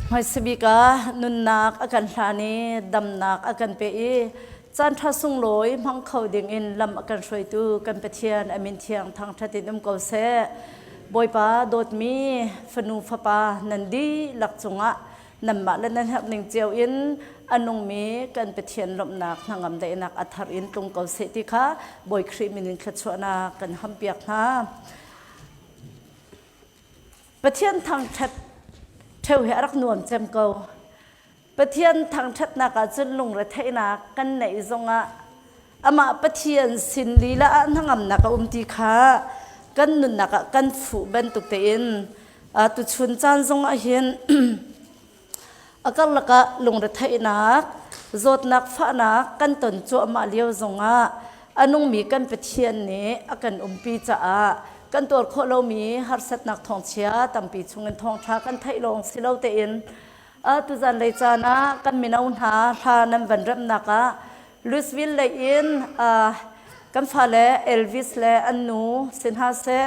Hmaisabik ah nunnak a kan hlan i damnak a kan pe i caanṭha sunglawi hmang kho dingin lam a kan hruaitu kan Pathian a min thiang thangṭhat in um ko seh. Bawipa dawtmi fanu fapa nan dihlak cungah nanmah le nan herh ning cio in a nungmi kan Pathian lawmhnak hnangam daihnak a thar in tlung ko seh ti kha Bawi Khrih min in thluachuahnak kan hampiak hna. Pathian thangṭhat ṭheo hi a rak nuam cem ko. Pathian thangṭhatnak ah cun lungretheihnak kan neih zongah amah Pathian sin lila ah hnangamnak a um ti kha kan nunnak ah kan fuh bantuk tein tuchun caan zongah hin a karlak ah lungretheihnak, zawtnak fahnak kan ton cuahmah lio zongah a nungmi kan Pathian nih a kan umpi caah kan tuar khawh lomi harsatnak thawngchia tampi chungin thawngṭha kan theih lawng si lo tein tuzan lei caan ah kan mino hna hla nan van remnak ah Louisville lei in kan fale Elvis le an nu si hna seh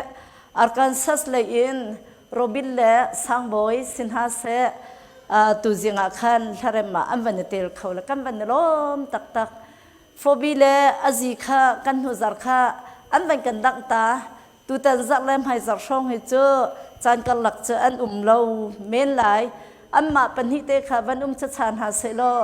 Arkansas lei in Robin le Sangbawi si hna seh tuzing ah khan hlarem ah an van i tel kho le kan van i lawm taktak. Phobi le azi kha kan hnuzar kha an van kan dangh ta. Tutan zarh le hmaizarh hrawng hi cu caan karlak cu an um lo men lai. Anmah pahnih te kha van um chachan hna sehlaw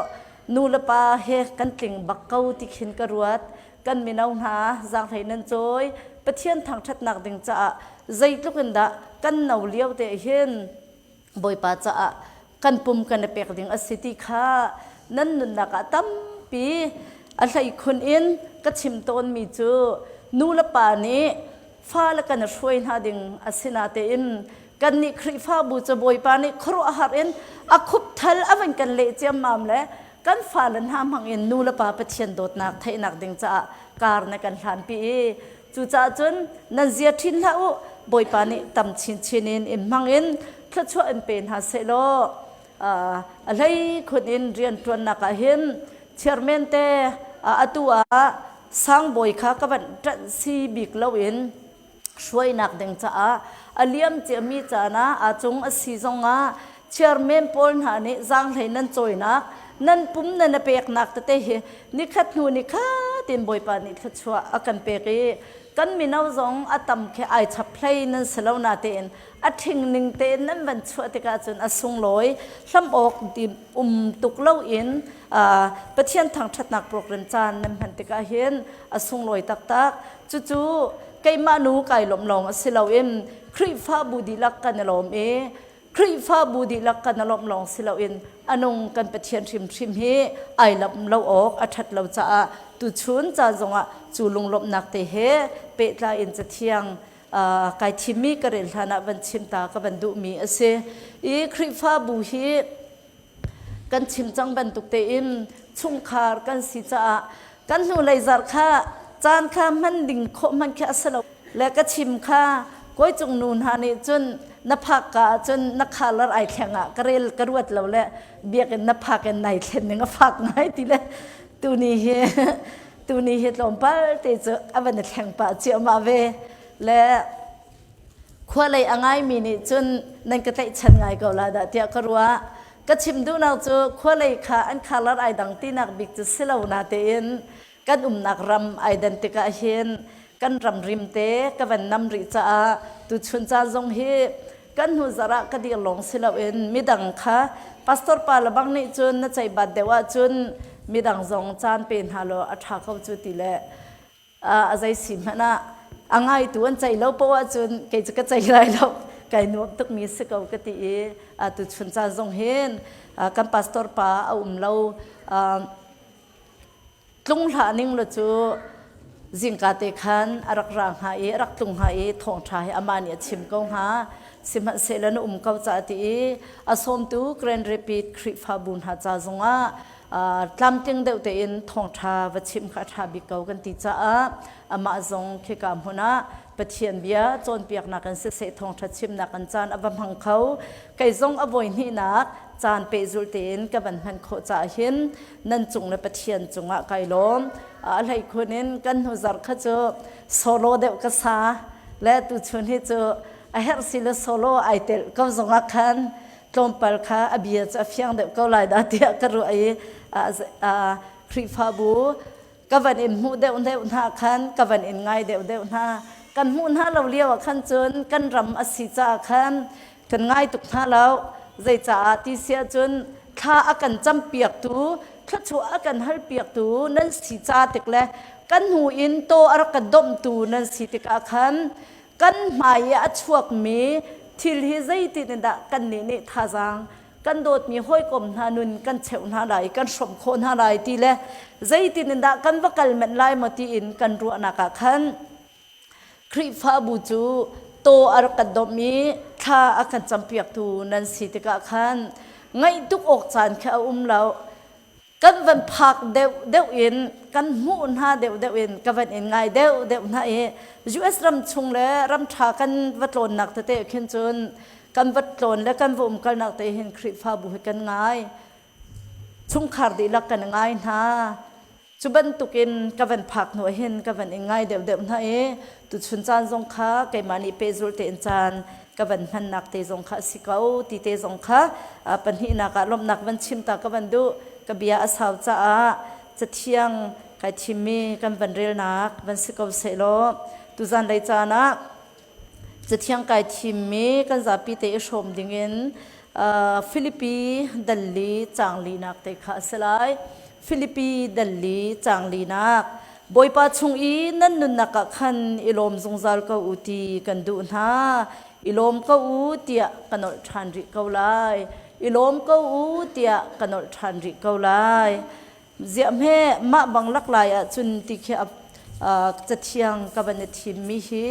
nu le pa he kan tling bak ko ti khin ka ruat. Kan mino hna zaanghlei nan cawi. Pathian thangṭhatnak ding caah zeitluk in dah kan no lio te hin Bawipa caah kan pum kan i pek ding a si ti kha nan nunnak ah tampi a hleikhun in ka chim tawnmi cu nu le pa nih fale kan i hruai hna ding a si natein kannih Khrihfabu cu Bawipa nih khuaruahhar in a khupthal a van kan leh ciammam le kan fale hna hmang in nu le pa Pathian dawtnak theihnak ding caah kar na kan hlanpi i Cucaah cun nan zia ṭhin hlah u, Bawipa nih tam chinchin in in hmang in thluachuah in pe hna sehlaw a hleikhun in rianṭuannak ah hin chairman te atu ah sangbawi kha ka van ṭanh si bik loin hruainak ding caah a liam ciami caan ah aa cung a si zongah chairman pawl hna nih zaanghlei nan cawinak nan pum nan i peknak tete hi nikhat hnu nikhat in Bawipa nih thluachuah a kan pek i kan mino zong a tam khi ai chap hlei nan si lo na tein a ṭhing ning tein nan van chuah tikah cun a sunglawi hlam awk um tuk lo in Pathian thangṭhatnak program caan nan hman tikah hin a sunglawi taktak cucu keimah nu kai lawm lawng a si loin Khrihfabu dihlak kan i lawm i Khrihfabu dihlak kan i lawmh lawng si loin a nung kan Pathian hrimhrim hi ai lamh lo awk a ṭhat lo caah tuchun caan zongah cu lunglawmhnak te he pehtlai in cathiang kai thimmi ka rel hlan ah van chim ta ka van duhmi a si. I Khrihfabu hi kan chim cang bantuk tein chungkhar kan si caah kan hnulei zarh kha caan kha hman ding khawh hmanh khi a si lo le ka chim kha kawi cung nu hna nih cun na phak ka ahcun na khalar ai thleng ah ka rel ka ruat lo le biakinn na phak in nai thlen ning a fak ngai ti le tuni hi tuni hi tlawmpal te cu a van i thleng pah ciahmah ve le Khua lei a ngaimi nih cun nan ka tlaihchan ngai ko la dah tiah ka ruah. Ka chim duhnak cu khua lei kha an khalar ai dang tinak bik cu si lo natein kan umnak ram ai dan tikah hin kan ram rim te ka van nam rih caah tuchun caan zong hi kan hnu zarh ah ka dir lawng si loin midang kha pastor pa le bang nih cun na ceibat deuh ahcun midang zong caan pe hna law a ṭha ko cu ti le a zei si hmanh ah a ngaitu an ceih lo poah ahcun kei cu ka ceih lai lo kai nuam tukmi si ko ka ti i tuchun caan zong hin kan pastor pa a um lo tlung hlah ning lo cu zingka te khan a rak ra hnga i a rak tlung hnga i thawngṭha hi amah nih a chim ko hnga sihmanhsehlaw na um ko ca ti i a sawmtu Grand Rapid Khrihfabu hna ca zongah tlamtling deuh tein thawngṭha va chim kha a ṭha bik ko kan ti caah amah zong khika hmun ah Pathian bia cawnpiaknak in siseh thawngṭha chimnak in caan a va hmang kho kei zong a voi hnihnak caan pehzulh tein ka van hman khawh caah hin nan cung le Pathian cungah kai lawm a hleikhun in kan hnu zarh kha cu solo deuh ka sa le tuchun hi cu a herh si le solo ai tel ko zongah khan. tlawmpal kha a bia cu a fiang deuh ko lai dah tiah ka ruah i Khrihfabu ka van in hmuh deuh deuh hna khan ka van in ngai deuh deuh hna. Kan hmuh hna lo lio ah khan cun kan ram a si caah khan kan ngai tuk hna lo. Zeicaah ti si ahcun thla a kan campiaktu, thluachuah a kan halpiaktu nan si ca tik le kan hnu in taw a rak kan domhtu nan si tikah khan kan hmai i a chuakmi thil hi zeitin in dah kannih nih thazaang kan dawtmi hawikom hna nun kan cheuh hna lai kan hrawmh khawh hna lai ti le zeitin in dah kan va kal manh lai maw tiin kan ruahnak ah khan Khrihfabu cu taw a rak kan domh i thla a kan campiaktu nan si tikah khan ngaih tuk awk caan khi a um lo. Kan van phak deuh deuh in kan hmuh hna deuh deuh in ka van in ngai deuh deuh hna i US ram chung le ram ṭha kan va tlawnnak tete khin cun kan va tlawn le kan va umkalnak te hin Khrihfabu hi kan ngai. Chungkhar dihlak kan ngai hna. Cu bantukin ka van phak hnu hin ka van in ngai deuhdeuh hna i tuchun caan zong kha keimah nih pehzulh tein caan ka van hmannak te zong kha a si ko ti te zong kha pahnihnak ah lawmhnak van chim ta ka van duh. Ka bia a sau caah cathiang kai thimmi kan van relnak van si ko sehlaw tuzan lei caan ah Cathiang kai thimmi kan zapi te i hrawm dingin Filipi dalli caang linak te kha a si lai. Filipi dalli caang linak. Bawipa chung i nan nunnak ah khan i lawm zungzal ko u ti kan duh hna. I lawm ko u tiah ka nolh ṭhan rih ko lai. I lawm ko u tiah ka nolh ṭhan rih ko lai. Ziah hme mah bang lak lai ahcun ti khi cathiang ka van i thimmi hi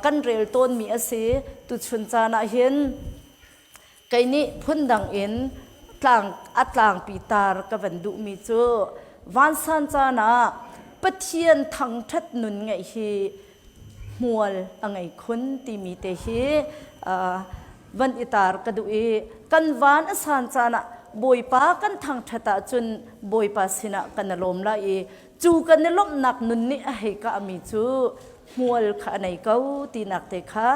kan rel tawnmi a si. Tuchun caan ah hin kei nih phundang in tlang a tlangpi tar ka van duhmi cu vansan caan ah Pathian thangṭhat nun ngeih hi hmual a ngei khun timi te hi van i tar ka duh i kan van a san caan ah Bawipa kan thangṭhat ahcun Bawipa sinah kan i lawm lai i cu kan i lawmhnak nun nih a hei kahmi cu hmual kha a nei ko tinak te kha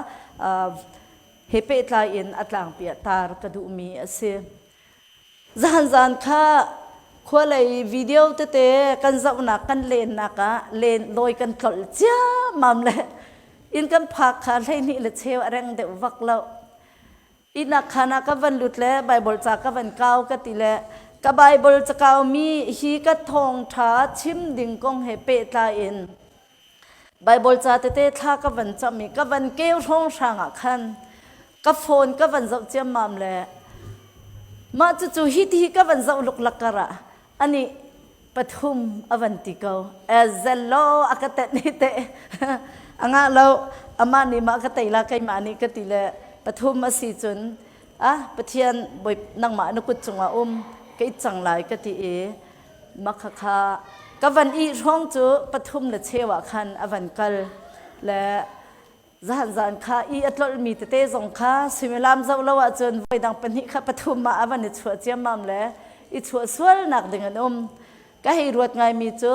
he pehtlai in a tlangpi ah tar ka duhmi a si. Zahan kha khualei video tete kan zohnak kan lennak ah len lawi kan tlolh ciammam le inn kan phak kha 12 le cheu a reng deuh vak lo. Ihnak khan ah ka van lut le Bible ca ka van kau ka ti le ka Bible ca kaumi hi ka thawngṭha chim ding kong he pehtlai in Baibal ca tete thla ka van cam i ka van keu hrawnghrang ah khan ka phone ka van zoh ciammam le mah cucu hi ti ka van zoh luklak kar ah anih pathum a van ti ko zello a ka tenh hi te a ngah lo amah nih mah ka tei la keimah nih ka ti le pathum a si cun ah Pathian bawi nangmah na kut cungah um ka it cang lai ka ti i Makhakha ka van ih hrawng cu pathum le cheu ah khan a van kal le zan zan kha i a tlolhmi tete zong kha suimilam zoh lo ahcun voi dang pahnih kha pathum ah a van i chuah ciammam le i chuah sualnak ding an um. Ka hei ruat ngaimi cu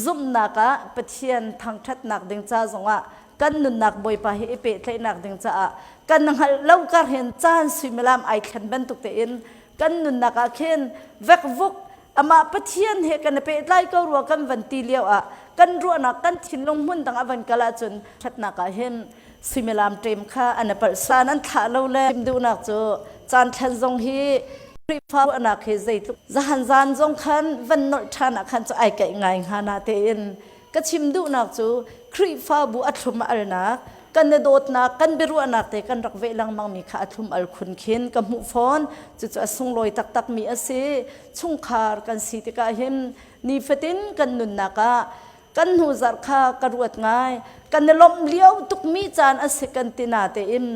zumhnak ah Pathian thangṭhatnak ding ca zongah kan nunnak Bawipa hi i pehtlaihnak ding caah kan hngalh lo kar hin caan suimilam ai thlen bantuk tein kan nunnak ah khin vekvuk amah Pathian he kan i pehtlai ko rua kan van ti lio ah kan ruahnak kan thinlung hmun dang a van kal ahcun ṭhatnak ah hin suimilam ṭem kha an i palh san an thlah lo le duhnak cu caan thlen zong hi Khrihfa ruahnak hi zeitluk zahan zan zong khan van nolh ṭhan ah khan cu ai kaih ngai hnga na tein ka chim duhnak cu Khrihfabu a thlum a alnak kan i dawtnak kan biaruahnak te kan rak veh lengmangmi kha a thlum al khun khin ka hmuh fawn. Cucu a sunglawi taktakmi a si. Chungkhar kan si tikah hin nifatin kan nunnak ah kan hnu zarh kha ka ruat ngai. Kan i lawmh lio tukmi caan a si kan ti na tein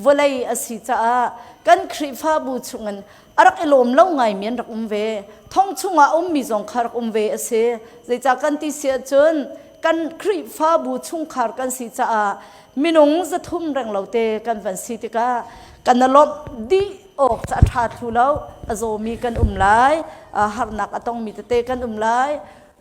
vawlei a si caah kan Khrihfabu chungin a rak i lawm lo ngaimi an rak um ve. Thong chungah ummi zong kha rak um ve a si. Zeicah kan ti si ahcun kan Khrihfabu chungkhar kan si caah minung 300 reng lo te kan van si tikah kan i lawmh dih awk cu a ṭha thlu lo. A zawmi kan um lai, harnak a tongmi tete kan um lai.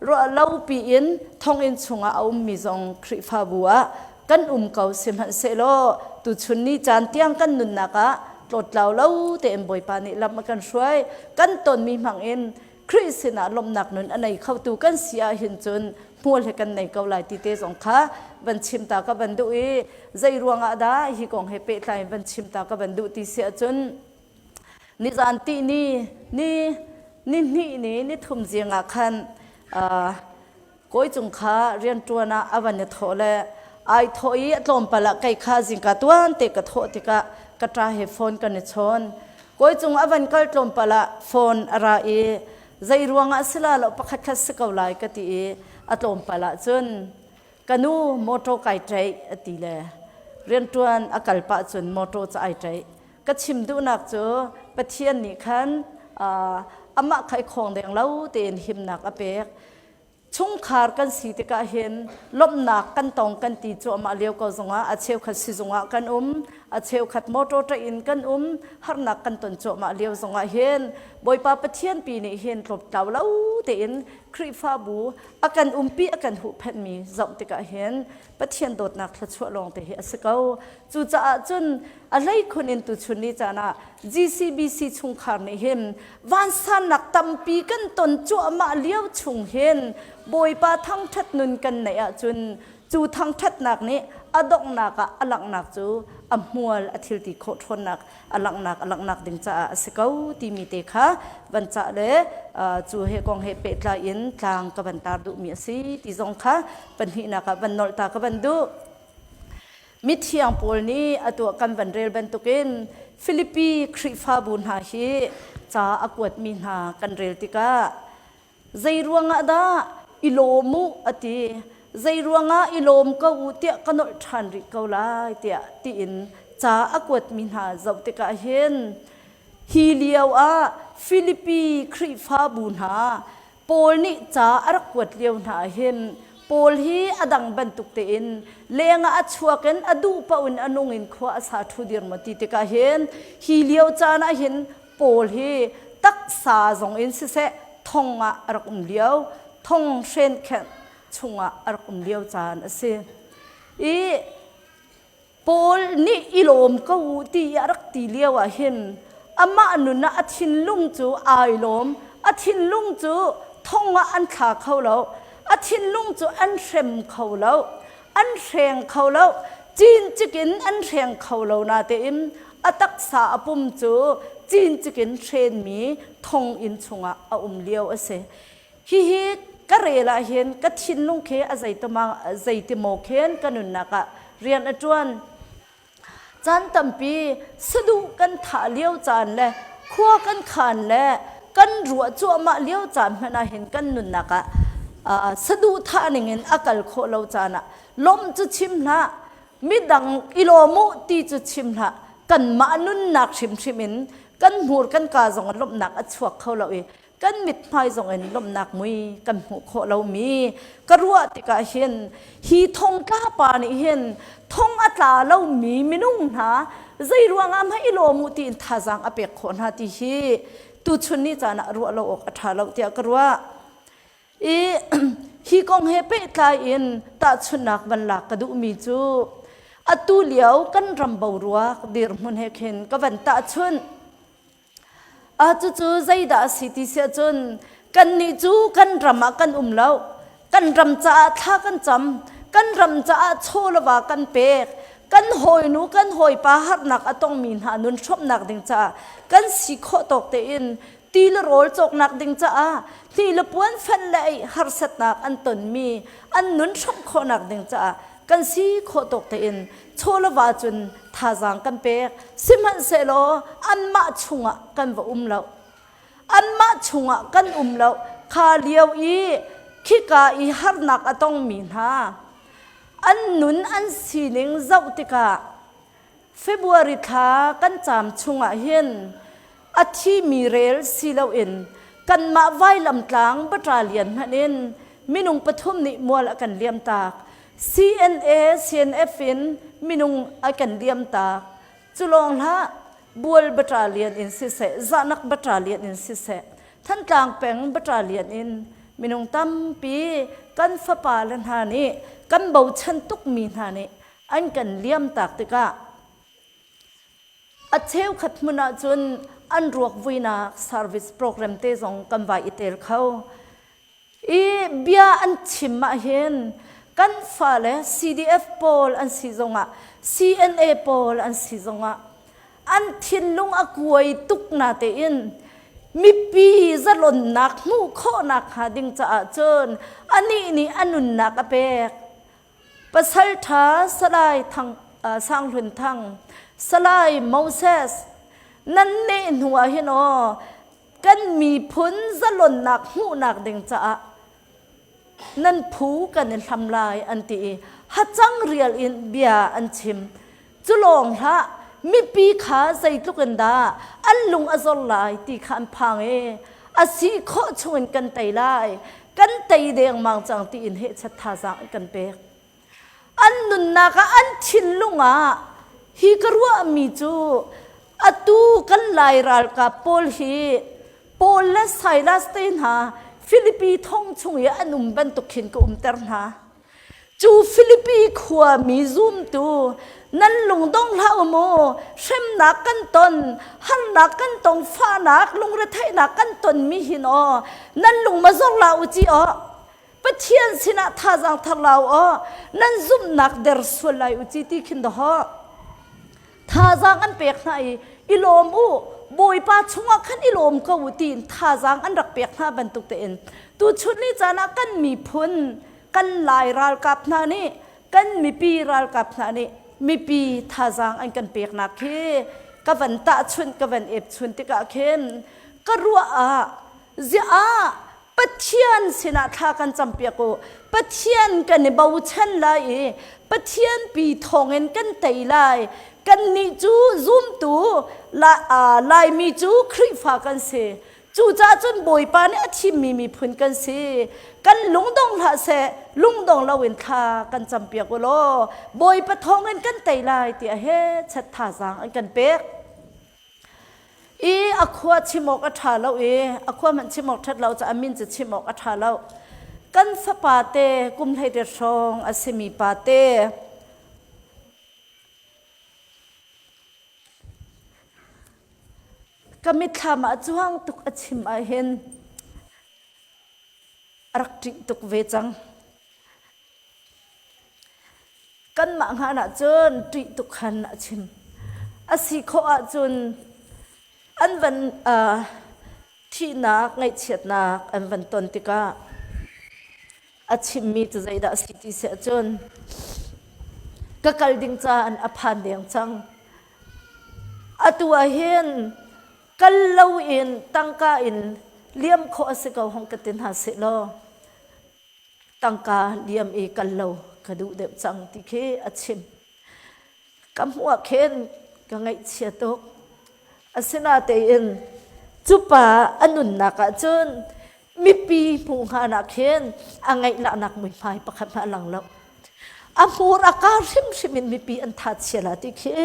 Ruah lo piin thonginn chungah a ummi zong Khrihfabu ah kan um ko. Sihmanhsehlaw tuchun ni caan tiang kan nunnak ah tlawttlau lo tein Bawipa nih lam a kan hruai. Kan tonmi hmang in Khrih sinah lawmhnak nun a nei khotu kan si ahhin cun hmual he kan nei ko lai ti te zong kha van chim ta ka van duh i zei ruangah dah hi kong he pehtlai in van chim ta ka van duh ti si ahcun nizan ti ni ni ni hnih ni ni thum zing ah khan Kawi cung kha rianṭuan ah a van i thawh le ai thawh i a tlawmpal ah kei kha zingka tuan te ka thawh tikah ka ṭa he phone kan i chawn. Kawi cung a van kal tlawmpal ah phone a ra i zei ruangah si la lo pakhat khat si ko lai ka ti i a tlawmpal ah cun ka nu motor kai ṭaih a ti le rianṭuan a kal pah cun motor cu ai ṭaih. Ka chim duhnak cu Pathian nih khan amah kha i khawng deng lo tein himnak a pek. Chungkhar kan si tikah hin lawmhnak kan tong kan ti cuahmah lio ko zongah a cheukhat sizung ah kan um, a cheukhat motor ṭaih in kan um, harnak kan ton cuahmah lio zongah hin Bawipa Pathian pi nih hin tlawmtlau lo tein Khrihfabu a kan umpi a kan huhphenhmi zoh tikah hin Pathian dawtnak thluachuah lawng te hi a si ko. Cucaah cun a hleikhun in tuchun ni caan ah GCBC chungkhar nih hin vansannak tampi kan ton cuahmah lio chung hin Bawipa thangṭhat nun kan neih ahcun cu thangṭhatnak nih a donghnak ah a langhnak cu a hmual a thilti khawh ṭhawnnak a langhnak a langhnak ding caah a si ko timi te kha van cah le cu he kong he pehtlai in tlang ka van tar duhmi a si ti zong kha pahnihnak ah van nolh ta ka van duh. Mithiang Paul nih a tuah kan van rel bantukin Filipi Khrihfabu hna hi ca a kuatmi hna kan rel tikah zei ruangah dah i lawm u a ti zei ruangah i lawm ko u tiah ka nolh ṭhan rih ko lai tiah tiin ca a kuatmi hna zoh tikah hin hi lio ah Filipi Khrihfabu hna Paul nih ca a rak kuat lio hna ah hin Paul hi a dang bantuk tein lengah a chuak in a duh paoh in a nung in khua a sa ṭhu dir maw ti tikah hin hi lio caan ah hin Paul hi taksa zong in siseh thong ah a rak um lio thong hrenkhenh chungah a rak um lio caan a si. I Paul nih i lawm ko u ti i a rak ti lio ah hin amah nun ah a thinlung cu ai lawm a thinlung cu thong ah an thla kho lo a thinlung cu an hrem kho lo an hreng kho lo cincik in an hreng kho lo natein a taksa a pum cu cincik in hrenmi thonginn chungah a um lio a si Hihi ka rel ah hin ka thinlung khi a zeitimaw khin ka nunnak ah rian a ṭuan. Caan tampi saduh kan thah lio caan le khua kan khan le kan ruah cuahmah lio caan hmanh ah hin kan nunnak ah saduh thah ning in a kal khawh lo caan ah lawmh cu chim hlah, midang i lawm u ti cu chim hlah, kanmah nunnak hrimhrim in kan hmur kan kaa zong ah lawmhnak a chuak kho lo i kan mithmai zong in lawmhnak mui kan hmuh khawh lomi ka ruah tikah hin hi thongtla pa nih hin thong a tla lomi minung hna zei ruangah hmanh i lawm u tiin thazaang a pek khawh hna ti hi tuchun ni caan ah ruah lo awk a ṭha lo tiah ka ruah. I hi kong he pehtlai in tahchunhnak van lak ka duhmi cu atu lio kan ram boruak dirhmun he khin ka van tahchunh. Ah cucu zeidah a si ti si ahcun kannih cu kan ram ah kan um lo. Kan ram caah thla kan cam. Kan ram caah chaw le va kan pek. Kan hawinu kan hawipa harnak a tongmi hna nun hrawmhnak ding caah kan si khawh tawk tein ti le rawl cawknak ding caah ti le puan fenh le ei harsatnak an tonmi an nun hrawmh khawhnak ding caah kan si khawh tawk tein chaw le va cun thazaang kan pek sihmanhsehlaw anmah chungah kan va um lo anmah chungah kan um lo kha lio i khika i harnak a tongmi hna an nun an sining zoh tikah February thla kan caam chungah hin a thimi rel si loin kanmah vailamtlang battalion hmanh in minung pathum nih mual a kan liamtak. CNA, CNF in minung a kan liamtak. Cu lawng hlah, Bual battalion in siseh, Zahnak battalion in siseh, Thantlang peng battalion in minung tampi kan fapa le hna nih kan bochan tukmi hna nih an kan liamtak tikah. A cheukhat hmun ahcun an ruak vuinak service program te zong kan vai i tel kho. I bia an chim ahhin kan fale CDF pawl an si zongah CNA pawl an si zongah an thinlung a kuai tuk na tein mipi zalonnak hmuh khawhnak hnga ding caah cun anih nih a nunnak a pek. Pasal ṭha Salai Thang, uh, Sang Hlun Thang, Salai Moses, nan neh hnu ah hin aw kan miphun zalonnak hmuhnak ding caah nan phu kan i hlam lai an ti i hacang rial in bia an chim. Cu lawng hlah mipi kha zeitluk in dah an lung a zor lai ti kha an phang i a si khawh chungin kan tei lai kan tei dengmang cang tiin hehchat thazaang an kan pek. An nunnak ah an thinlung ah hi ka ruahmi cu atu kan Lai ralkap pawl hi Paul le Silas te hna Filipi thong chung i an um bantuk khin ka umter hna. Cu Filipi khuami zumtu nan lungdong hlah u mu, hremnak kan ton, harnak kan tong, fahnak, lungretheihnak kan tonmi hin aw, nan lung ma zor la u ci aw, Pathian sinah thazaang thar la u aw, nan zumhnak der sual lai u ci ti khin dawh. Thazaang an pek hna i i lawm u, Bawipa chungah khan i lawm ko u tiin thazaang an rak pek hna bantuk tein tuchun ni caan ah kan miphun kan Lai ralkap hna nih kan mipi ralkap hna nih mipi thazaang an kan peknak khi ka van tahchunh ka van epchun tikah khin ka ruah ah ziah ah Pathian sinah thla kan campiak u Pathian kan i bochan lai i Pathian pi thawngin kan tei lai kannih cu zumtu Laimi cu Khrihfa kan si Cucaah cun Bawipa nih a thimmi miphun kan si. Kan lungdong hlah seh, lungdong loin thla kan campiak u law Bawipa thawngin kan tei lai tiah he chat thazaang an kan pek. I a khua chim awk a ṭha lo i a khua hmanh chim awk ṭhat lo caah min cu chim awk a ṭha lo. Kan fapa te kum 18 hrawng a simi pa te Ka mitthlam ah cuang tuk a chim ahhin a rak ṭih tuk ve cang. Kanmah hngan ahcun ṭih tuk khan a chim. A si khawh ahcun an van uh, thihnak, ngaihchiatnak an van ton tikah a chimmi cu zeidah a si ti si ahcun ka kal ding caan a phan deng cang. Atu ah hin kal loin tangka in liam khawh a si ko hong ka ti hna seh law tangka liam i kal lo ka duh deuh cang ti khi a chim. Ka hmuh ah khin ka ngaihchia tuk. Asinatein cu pa a nunnak ah cun mipi hmuh hngan ah khin a ngaihlahnak muihmai pakhat hmanh a lang lo. A hmur a kar hrimhrim in mipi an tha chia la ti khi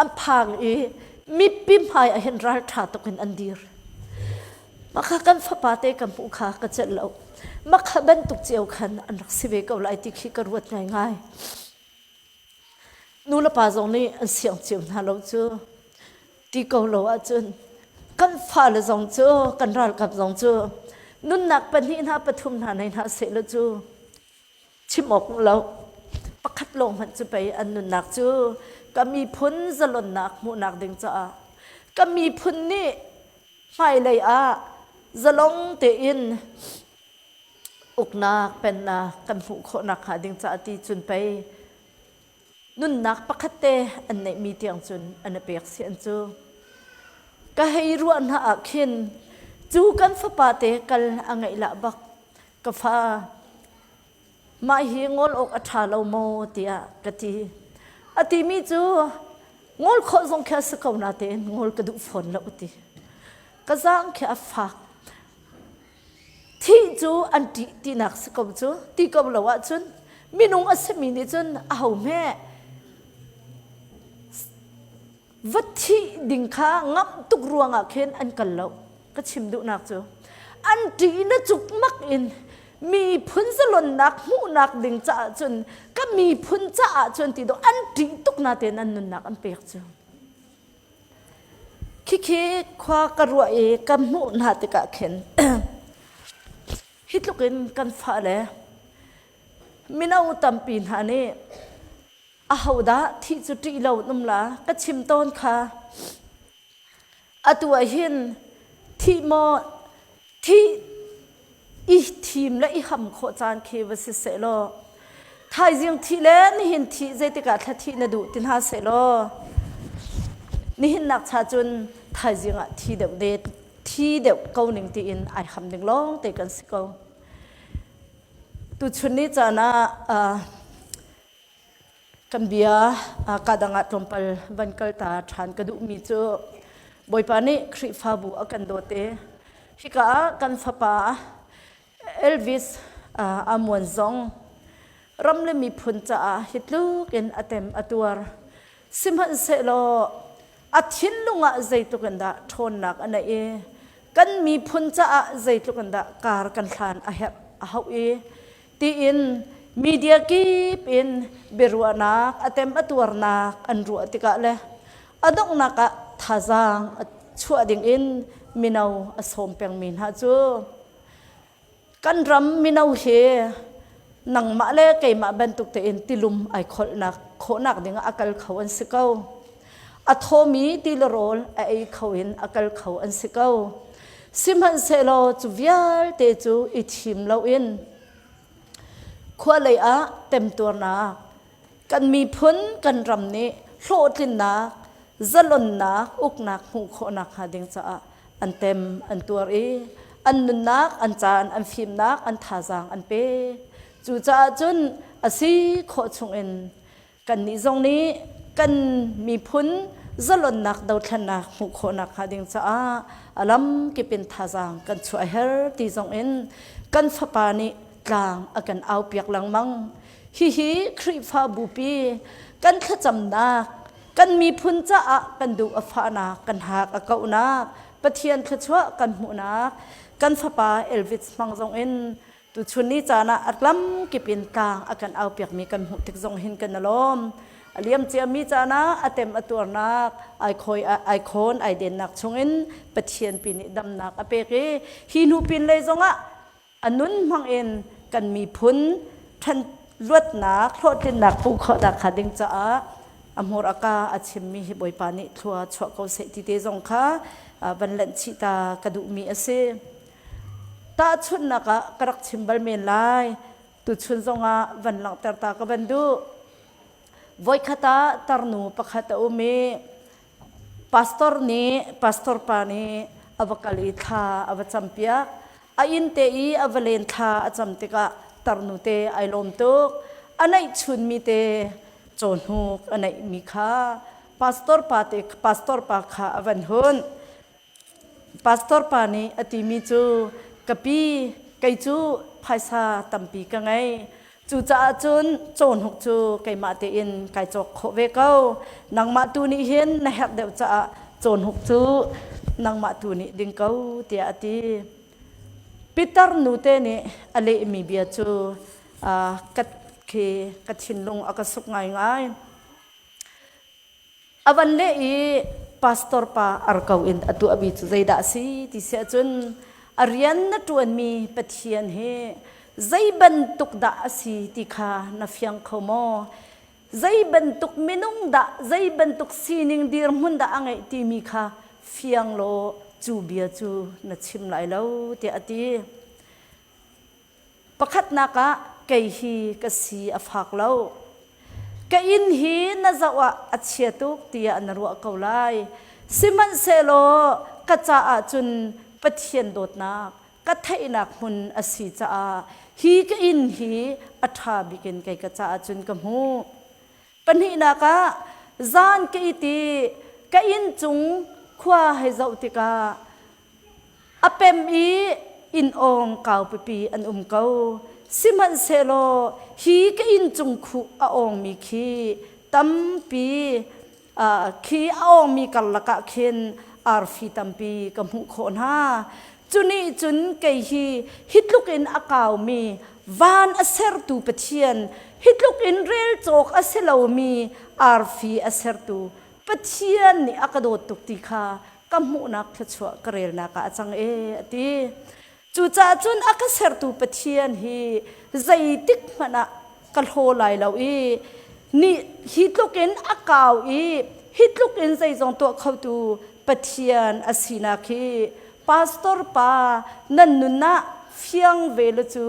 an phang i mipi hmai ah hin ralṭha tuk in an dir. Mah kan fapa te ka hmuh kha ka celh lo. Mah kha bantuk cio khan an rak si ve ko lai ti khi ka ruat ngaingai. Nu le pa zong nih an siang cio hna lo cu. Ti ko lo ahcun kan fale zong cu kan ralkap zong cu nunnak pahnih hna pathum hna nei hna seh law cu chim awk lo pakhat lawng hmanh cu pei an nunnak cu ka miphun zalonnak hmuhnak ding caah ka miphun nih hmailei ah zalong tein uknak pennak kan hmuh khawhnak hnga ding caah ti cun pei nunnak pakhat te an neihmi tiang cun an i pek si an cu. Ka hei ruah hna ah khin cu kan fapa te kal a ngeih lah bak ka fa mah hi ngol awk a ṭha lo maw tiah ka ti. A timi cu ngol khawh zong khi a si ko natein ngol ka duh fawn lo a ti. Ka zaang khi a fak. Thih cu an ṭih tinak si ko cu ti ko lo ahcun minung a simi nih cun aho hme va thih ding kha ngamh tuk ruangah khin an kal lo ka chim duhnak cu an ṭih na cukmak in. Miphun zalonnak hmuhnak ding caah cun ka miphun caah cun ti dawh an ṭih tuk natein an nunnak an pek cu. Khikhi khua ka ruah i ka hmuh hna tikah khin hi tluk in kan fale mino tampi hna nih ahodah thih cu ṭih lo an um la ka chim tawn kha. Atu ah hin thih maw thih i thim le i ham khawh caan khi va si seh law thaizing thih le nihin thih zeitik ah thla thih na duh ti hna seh law nihin nak cha cun thaizing ah thi deuh de thi deuh ko ning tiin ai ham ding lawng te kan si ko. Tuchun ni caan ah Kan bia kadang ah tlawmpal van kal ta ṭhan ka duhmi cu Bawipa nih Khrihfabu a kan dawt i hika ah kan fapa Elvis Amuan zong ram le miphun caah hi tluk in a tem a tuar. Sihmanhsehlaw a thinlung ah zeitluk in dah ṭhawnnak a neih i kan miphun caah zeitluk in dah kar kan hlan a herh a hauh i tiin media kip in biaruahnak a tem a tuarnak an ruah tikah le a donghnak ah thazaang a chuah ding in mino a sawm pengmi hna cu kan ram mino hi nangmah le keimah bantuk tein tilum ai kholhnak khawhnak ding ah a kal kho an si ko. A thawmi ti le rawl a ei kho in a kal kho an si ko. Sihmanhsehlaw cu vialte cu i thim loin khua lei ah temtuarnak kan miphun kan ram nih hlawhtlinnak zalonnak uknak hmuh khawhnak hnga ding caah an tem an tuar i an nunnak an caan an fimnak an thazaang an pe. Cucaah cun a si khawh chungin Kannih zong nih kan miphun zalonnak dothlennak hmuh khawhnak hnga ding caah a lamkip in thazaang kan chuah a herh ti zong in kan fapa nih tlang a kan aupiak lengmang. Hihi Khrihfa bupi kan thlacamnak, kan miphun caah kan duh a fahnak, kan hak a kauhnak, Pathian thluachuah kan hmuhnak, kan fapa Elvis hmang zong in Tuchun ni caan ah a lamkip in tlang a kan aupiakmi kan hmuh tik zong hin kan i lawm. A liam ciami caan ah a tem a tuarnak, ai khawi ai khawn ai dennak chungin Pathian pi nih damnak a pek i hi hnu pin lei zongah a nun hmang in kan miphun ṭhan luatnak hlawhtlinnak hmuh khawhnak kha ding caah a hmur a ka a chimmi hi Bawipa nih thlua chuah ko seh ti te zong kha van lanh chih ta ka duhmi a si. Tahchunhnak ah ka rak chim bal men lai. Tuchun zongah van langhter ta ka van duh. Voikhat ah tarnu pakhat a um i pastor nih pastor pa nih a va kal i thla a va campiak. A inn te i a va len thla a cam tikah tarnu te ai lawm tuk. A neihchunmi te cawhnuk a neihmi kha pastor pa te pastor pa kha a van hun. Pastor pa nih a timi cu ka pi kei cu phaisa tampi ka ngei. Cucaah cun cawhnuk cu keimah tein kai cawk khawh ve ko. Nangmah tu nih hin na herh deuh caah cawhnuk cu nangmah tu nih ding ko tiah a ti. Peter nute nih a lehmi bia cu ka khi ka thinlung a ka suk ngaingai. A van leh i pastor pa ar ko in a tuahmi cu zeidah a si ti si ahcun a rian na ṭuanmi Pathian hi zei bantuk dah a si ti kha na fiang kho maw? Zei bantuk minung dah, zei bantuk sining dirhmun dah a ngeih timi kha fiang law cu bia cu na chim lai lo tiah a ti. Pakhatnak ah kei hi ka si a fak lo. Ka inn hi na zoh ah a chia tuk tiah na ruah ko lai. Sihmanhsehlaw ka caah cun Pathian dawtnak ka theihnak hmun a si caah hi ka inn hi a ṭha bik in kei ka caah cun ka hmuh. Pahnihnak ah zan ka it i ka inn cung khua hei zoh tikah A pem i inn awng kaupipi an um ko. Sihmanhsehlaw hi ka inn cung khuh a awngmi khi tampi khi a awngmi karlak ah khin arfi tampi ka hmuh khawh hna. Cu nih cun kei hi hi tluk in a kaumi van a sertu Pathian, hi tluk in rel cawk a si lomi arfi a sertu Pathian nih a ka dawt tuk ti kha ka hmuhnak thluachuah ka relnak ah a cang e a ti. Cucaah cun a ka sertu Pathian hi zeitik hmanh ah ka hlaw lai lo i ni hi tluk in a kau i hi tluk in zeizong tuah khotu Pathian a sinak hi pastor pa nan nun ah fiang ve le cu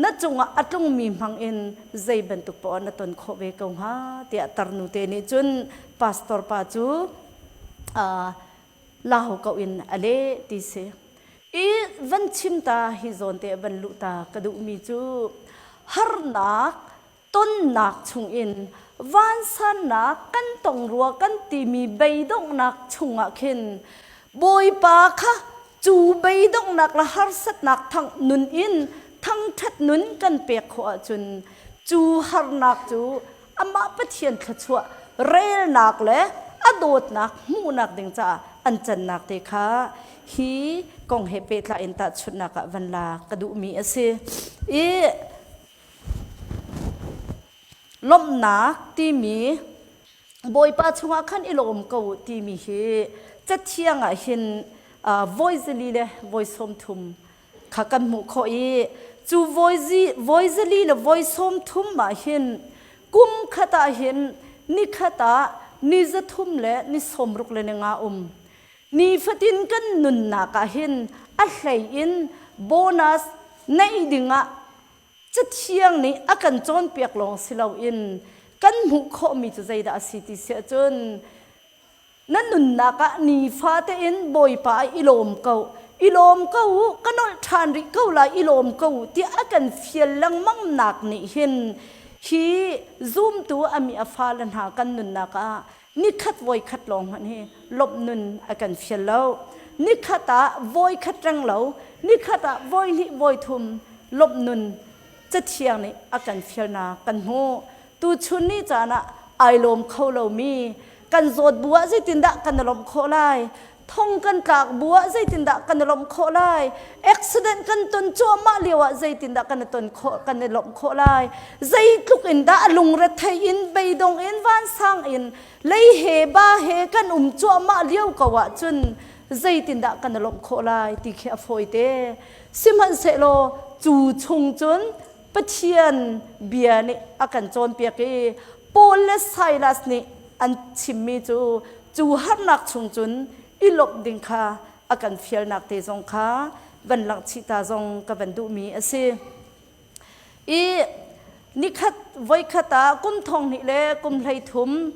na cungah a tlungmi hmang in zei bantuk poah na ton khawh ve ko hnga tiah tarnu te nih cun pastor pa cu lau ko in a leh ti si. I van chim ta hi zawn te van luh ta ka duhmi cu harnak tonnak chungin vansannak kan tong rua kan timi beidonghnak chungah khin Bawipa kha cu beidonghnak le harsatnak thang nun in thangṭhat nun kan pek khawh ahcun cu harnak cu amah Pathian thluachuah relnak le a dawtnak hmuhnak ding caah an cannak te kha hi kong he pehtlai in tahchunhnak ah van lak ka duhmi a si. I lawmhnak timi Bawipa chungah khan i lawm ko timi hi cathiang ah hin voi zali le voi 30 kha kan hmuh khawh i cu voi zali le voi 30 ah hin kum khat ah hin ni khat ah ni 300 le ni 60 le ni nga um. Nifatin kan nunnak ah hin a hlei in bonus neih dingah Cathiang nih a kan cawnpiak lawng si loin kan hmuh khawhmi cu zeidah a si ti si ahcun na nunnak ah nifa tein Bawipa ah i lawm ko, i lawm ko u, ka nolh ṭhan rih ko lai, i lawm ko u tiah a kan fial lengmang nak nih hin hi zumtu a mi a fale hna kan nunnak ah nikhat voikhat lawng hmanh hi lawmh nun a kan fial lo. Nikhat ah voikhat reng lo, nikhat ah voihnih voithum lawmh nun Cathiang nih a kan fialnak kan hmuh. Tuchun ni caan ah ai lawm kho lomi kan zawt bu ah zeitindah kan i lawmh khawh lai? Thong kan tlak bu ah zeitindah kan i lawmh khawh lai? Accident kan ton cuahmah lio ah zeitindah kan i ton khawh kan i lawmh khawh lai? Zeitluk in dah lungrethei in beidong in vansang in lei he ba he kan um cuahmah lio ko ahcun zeitindah kan i lawmh khawh lai ti khi a fawi te. Sihmanhsehlaw cu chung cun Pathian bia nih a kan cawnpiak i Paul le Silas nih an chimmi cu cu harnak chung cun i lawmh ding kha a kan fialnak te zong kha van langhchih ta zong ka van duhmi a si. I nikhat voikhat ah kum 2000 le kum 13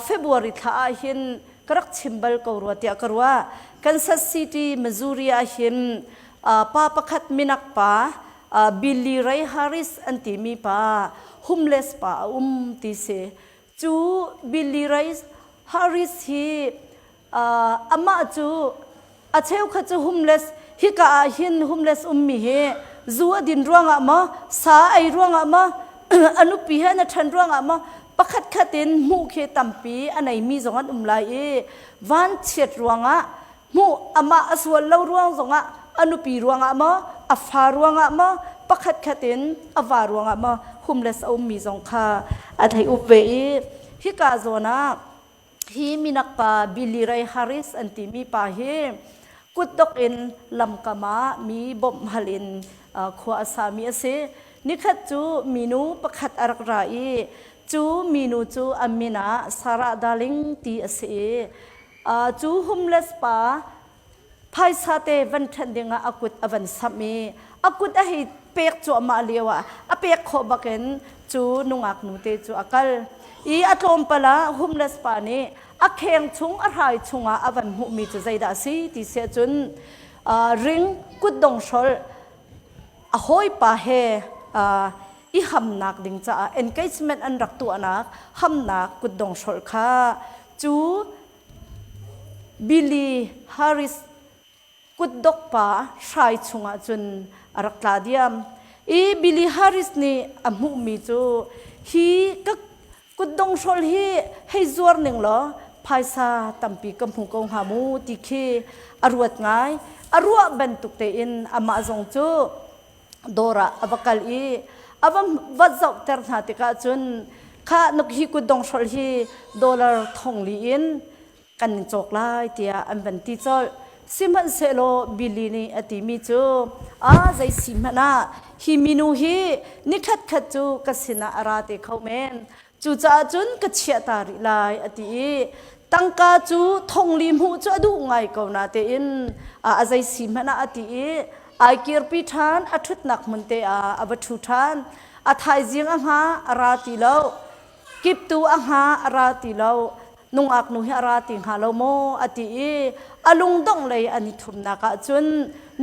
February thla ah hin ka rak chim bal ko rua tiah ka ruah. Kansas City, Missouri ah hin pa pakhat minak pa Billy Ray Harris an timi pa homeless pa a um ti si. Cu Billy Ray Harris hi amah cu a cheukhat cu homeless hika ah hin homeless ummi hi zu a din ruangah maw sa ei ruangah maw a nupi he na ṭhen ruangah maw pakhat khat in hmuh khi tampi a neimi zong an um lai i vanchiat ruangah hmuh amah a sual lo ruang zongah a nupi ruangah maw a fa ruangah maw pakhat khat in a va ruangah maw homeless a ummi zong kha a thei up ve i hika zawn ah Hi minak pa Billy Ray Harris an timi pa hi kutdok in lamkam ah mi bawmh hal in khua a sami a si. Nikhat cu minu pakhat a rak ra i cu minu cu a min ah Sarah Darling ti a si i cu homeless pa phaisa te van ṭhen dingah a kut a van samh i a kut a hei pek cuahmah lio ah a pek khawh bakin cu nungak nu te cu a kal i a tlawmpal ah homeless pa nih a kheng chung a hrai chungah a van hmuhmi cu zeidah a si ti si ahcun ring kutdong hrolh a hawipa he i hamnak ding caah engagement an rak tuahnak hamnak kutdong hrolh kha cu Billy Harris kutdok pa hrai chungah cun a rak tla diam. I Billy Harris nih a hmuhmi cu hi ka kutdong hrol hi hei zuar ning law phaisa tampi ka hmu ko hnga mu ti khi a ruat ngai. A ruah bantuk tein amah zong cu dawr ah a va kal i a va va zohter hna tikah cun kha nuk hi kutdong hrolh hi dollar thong li in kan in cawk lai tiah an van ti colh. Sihmanhsehlaw Billy nih a timi cu a zei si hmanh ah hi minu hi ni khatkhat cu ka sinah a ra te kho men. Cucaah cun ka chiah ta rih lai a ti i tangka cu thongli hmuh cu a duh ngai ko natein a zei si hmanh ah a ti i ai kirpi ṭhan a ṭhutnak hmun te ah a va ṭhu ṭhan. A thaizing a hnga a ra ti lo. Kiptu a hnga a ra ti lo. Nungak nu hi a ra ti hnga lo maw a ti i a lungdongh lei an i thumnak ah cun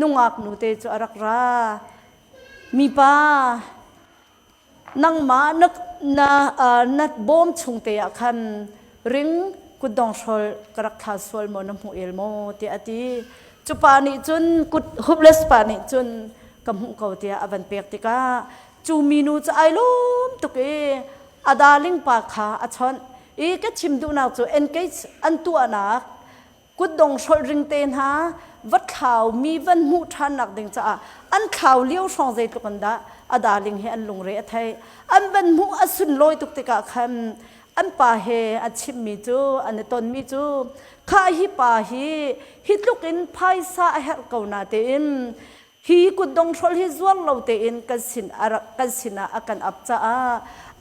nungak nu te cu a rak ra. Mipa nangmah na na na bawm chung te ah khan ring kutdong hrol ka rak thla sual maw na hmuh el maw tiah a ti. Cu pa nih cun kut hopeless pa nih cun ka hmuh ko tiah a van pek tikah cu minu cu ai lawm tuk i a darling pa kha a chawnh i ka chim duhnak cu engage an tuahnak kutdong hrolh ring te hna va thlau mi van hmuh ṭhannak ding caah an thlau lio hrawng zeitluk in dah a darling he an lungre a thei an van hmuh a sunlawi tuk tikah khan an pa he a chimmi cu an i tonmi cu kha hi pa hi hi tluk in phaisa a herh ko na tein Hi kutdonghrolh hi zuar lo tein kan sin kan sinah a kan ap caah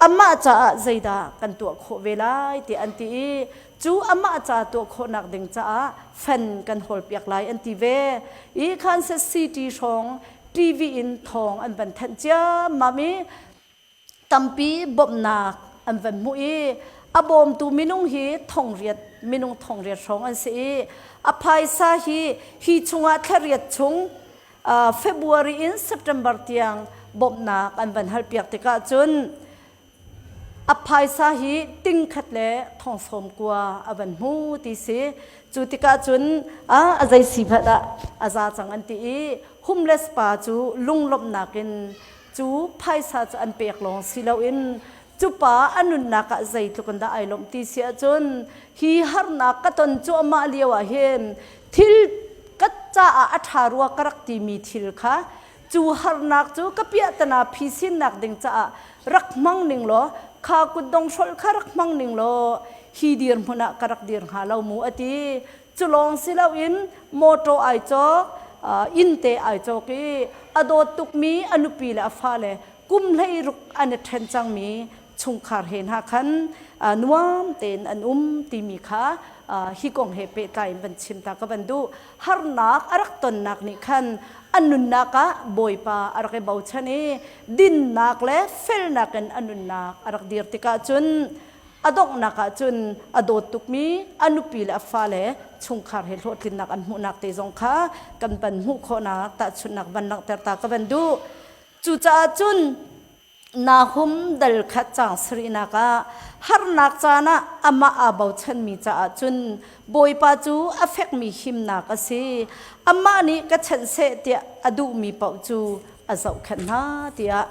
amah caah zeidah kan tuah khawh ve lai tiah an ti i cu amah ca tuah khawhnak ding caah fan kan hawlpiak lai an ti ve i Kansas City hrawng TV in thawng an van thanh ciammam i tampi bawmhnak an van hmuh i a bawmtu minung hi thongriat minung thongriat hrawng an si i a phaisa hi hi chungah thlariat chung February in September tiang bawmhnak an van halpiak tikah cun a phaisa hi ting khat le thong sawm kua a van hmu ti si cu tikah cun a zei si hmanh ah a za cang an ti i homeless pa cu lunglawmhnak in Cu phaisa cu an pek lawng si loin cu pa a nunnak ah zeitluk in dah ai lawmh ti si ahcun hi harnak ka ton cuahmah lio ah hin thil ka caah a ṭha rua ka rak timi thil kha cu harnak cu ka piahtana phisinnak ding caah rak hmang ning law kha kutdong hrolh kha rak hmang ning law hi dirhmun ah ka rak dir hnga lo mu a ti. Cu lawng si loin mawṭaw ai cawk, inn te ai cawk i a dawt tukmi a nupi le a fale kum 16 an i ṭhen cangmi chungkhar he hna khan nuam tein an um timi kha hi kong he pehtlai in van chim ta ka van duh. Harnak a rak tonnak nih khan a nunnak ah Bawipa a rak i bochan i dinnak le felnak in a nunnak a rak dir tikah cun A donghnak ah cun a dawt tukmi a nupi le a fale chungkhar he hlawhtlinnak an hmuhnak te zong kha kan van hmuh khawhnak tahchunhnak van langhter ta ka van duh. Cucaah cun Nahum dal khat caang sarihnak ah harnak caan ah amah aa bochanmi caah cun Bawipa cu a fekmi himnak a si. Amah nih ka chanh seh tiah a duhmi paoh cu a zohkhenh hna tiah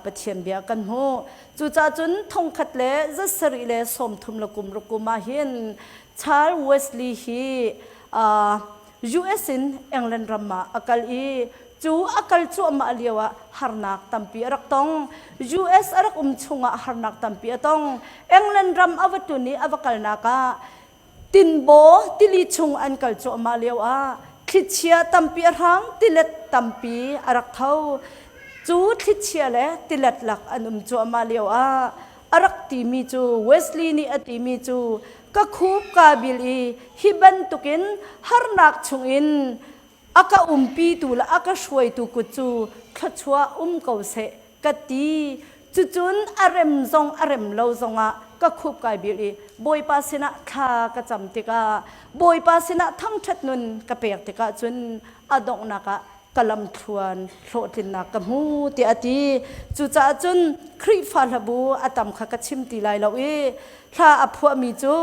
Pathian bia kan hmuh. Cucaah cun thongkhat le zasarih le sawmthum le kum ruk kum ah hin Charles Wesley hi US in England ram ah a kal i cu a kal cuahmah lio ah harnak tampi a rak tong. US a rak um chungah harnak tampi a tong. England ram a va tlun i a va kalnak ah Tinbaw tili chung an kal cuahmah lio ah thlichia tampi a hrang, tilet tampi a rak tho. Cu thlichia le tilet lak an um cuahmah lio ah a rak timi cu Wesley nih a timi cu ka khup kaa bil i hi bantukin harnak chungin a ka umpitu le a ka hruaitu kut cu thluachuah um ko seh ka ti cucun a rem zong a rem lo zongah ka khup kai bil i Bawipa sinah thla ka cam tikah Bawipa sinah thangṭhat nun ka pek tikah cun a donghnak ah ka lamthluan hlawhtlinnak ka hmu tiah a ti cucaah cun Khrihfa hlabu a tam kha ka chim ti lai lo i hla a phuahmi cu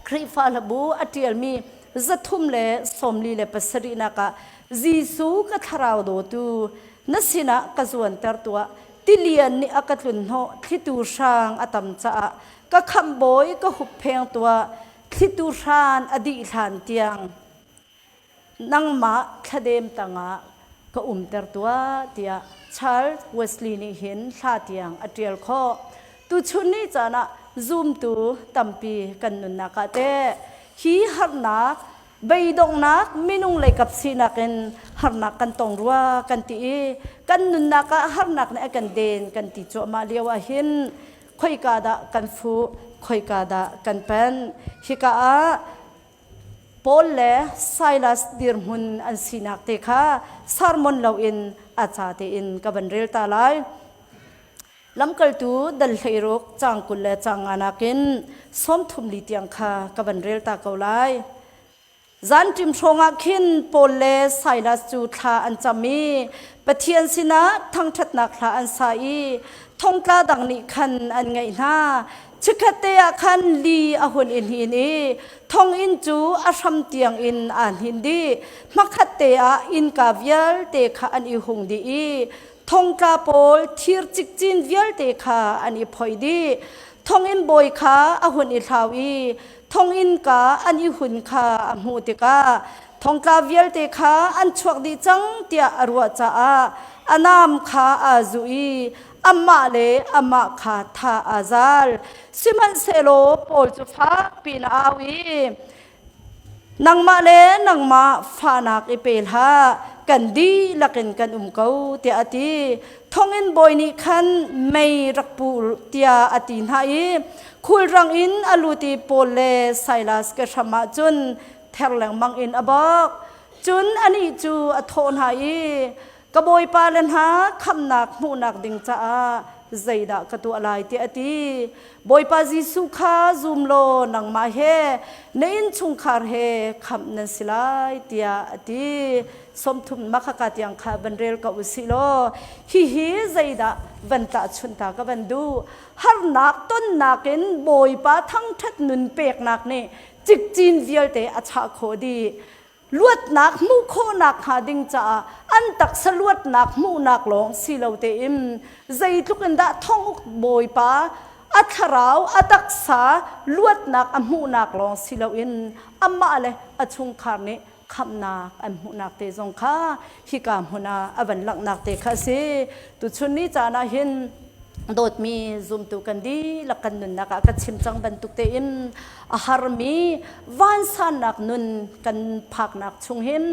Khrihfa hlabu a ṭialmi 347 nak ah Jesuh ka thlarau dawtu na sinah ka zuanter tuah tilian nih a ka tlunhnawh thlitu hrang a tam caah ka khamhbawi ka huppheng tuah thlitu hran a dih hlan tiang. nangmah thladem tangah ka umter tuah tiah Charles Wesley nih hin hla tiang a ṭial khawh. Tuchun ni caan ah zumtu tampi kan nunnak ah teh hi harnak beidonghnak minung leikap sinak in harnak kan tong rua kan ti i kan nunnak ah harnak nih a kan den kan ti cuahmah lio ah hin khoika dah kan fuh khoika dah kan panh hika ah Paul le Silas dirhmun an sinak te kha sermon loin a ca tein ka van rel ta lai. Lamkaltu dal 16 caang 20 le caang nga nakin 34 tiang kha ka van rel ta ko lai. Zanṭim hrawngah khin Paul le Silas cu thla an cam i Pathian sinah thangṭhatnak hla an sa i thongtla dang nih khan an ngaih hna. Chikkhatte ah khan li a hun i hnin i thonginn cu a hram tiangin aa hnin dih. Hmakhatte ah innka vialte kha an i hung dih i thongtla pawl thir cikcin vialte kha an i phoih dih. Thonginn bawi kha a hun i hlau i thonginn ka an i hun kha a hmuh tikah thongtla vialte kha an chuak dih cang tiah a ruah caah a nam kha aa zuh i amah le amah kha tha aa zal. Sihmanhsehlaw Paul cu fak piin a au i Nangmah le nangmah fahnak i pe hlah, kan dihlak in kan um ko, tiah a ti. Thonginn bawi nih khan mei rak pu tiah a ti hna i khulrang in a lut i Paul le Silas ke hram ah cun ther lengmang in a bawk. Cun anih cu a thawh hna i, Ka bawipa le hna khamhnak hmuhnak ding caah zeidah ka tuah lai tiah a ti. Bawipa Jesuh kha zum law nangmah he na innchungkhar he khamh nan si lai tiah a ti. 30 makhaka tiang kha van rel ko usih law hihi zeidah van tahchunh ta ka van duh. Harnak tonnak in Bawipa thangṭhat nun peknak nih cikcin vialte a chah khawh dih. Luatnak hmuh khawhnak hnga ding caah an taksa luatnak hmuhnak lawng si lo tein zeitluk in dah thonguk bawipa a thlarau a taksa luatnak a hmuhnak lawng si loin amah le a chungkhar nih khamhnak an hmuhnak te zong kha hika hmun ah a van langhnak te kha a si. Tuchun ni caan ah hin dawtmi zumtu kan dihlak kan nunnak ah ka chim cang bantuk tein a harmi vansannak nun kan phaknak chung hin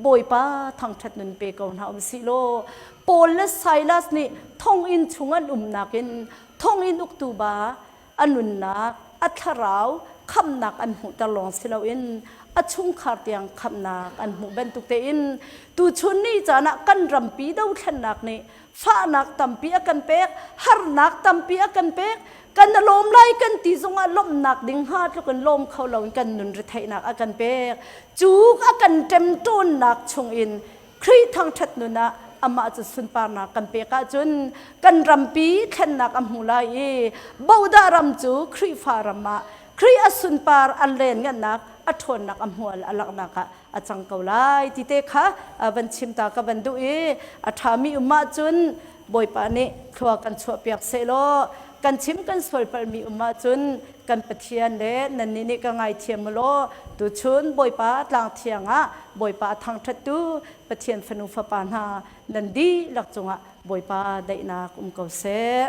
Bawipa thangṭhat nun pe ko hna um sih law Paul le Silas nih thonginn chung an umnak in thonginn uktu ba a nunnak a thlarau khamnak an hmuhter lawng si loin a chungkhar tiang khamnak an hmuh bantuk tein tuchun ni caan ah kan rampi dothlennak nih fahnak tampi a kan pek harnak tampi a kan pek kan lawm lai kan ti zongah lawmhnak ding hnga tluk in lawm kho lo in kan nun retheihnak a kan pek cu a kan ṭemṭawnnak chungin Khrih thangṭhat nun ah amah cu sunparnak kan pek ahcun kan rampi thlennak a hmu lai i bodah ram cu Khrihfa ram ah Khrih a sunpar a len ngannak a ṭhawnnak a hmual a langhnak ah a cang ko lai ti te kha van chim ta ka van duh i a ṭhami um ahcun Bawipa nih thlua kan chuahpiak sehlaw kan chim kan sualpalhmi um ahcun kan Pathian le nannih nih ka ngaithiam u law tuchun Bawipa tlang thiang ah Bawipa a thangṭhattu Pathian fanu fapa hna nan dihlak cungah Bawipa daihnak um ko seh.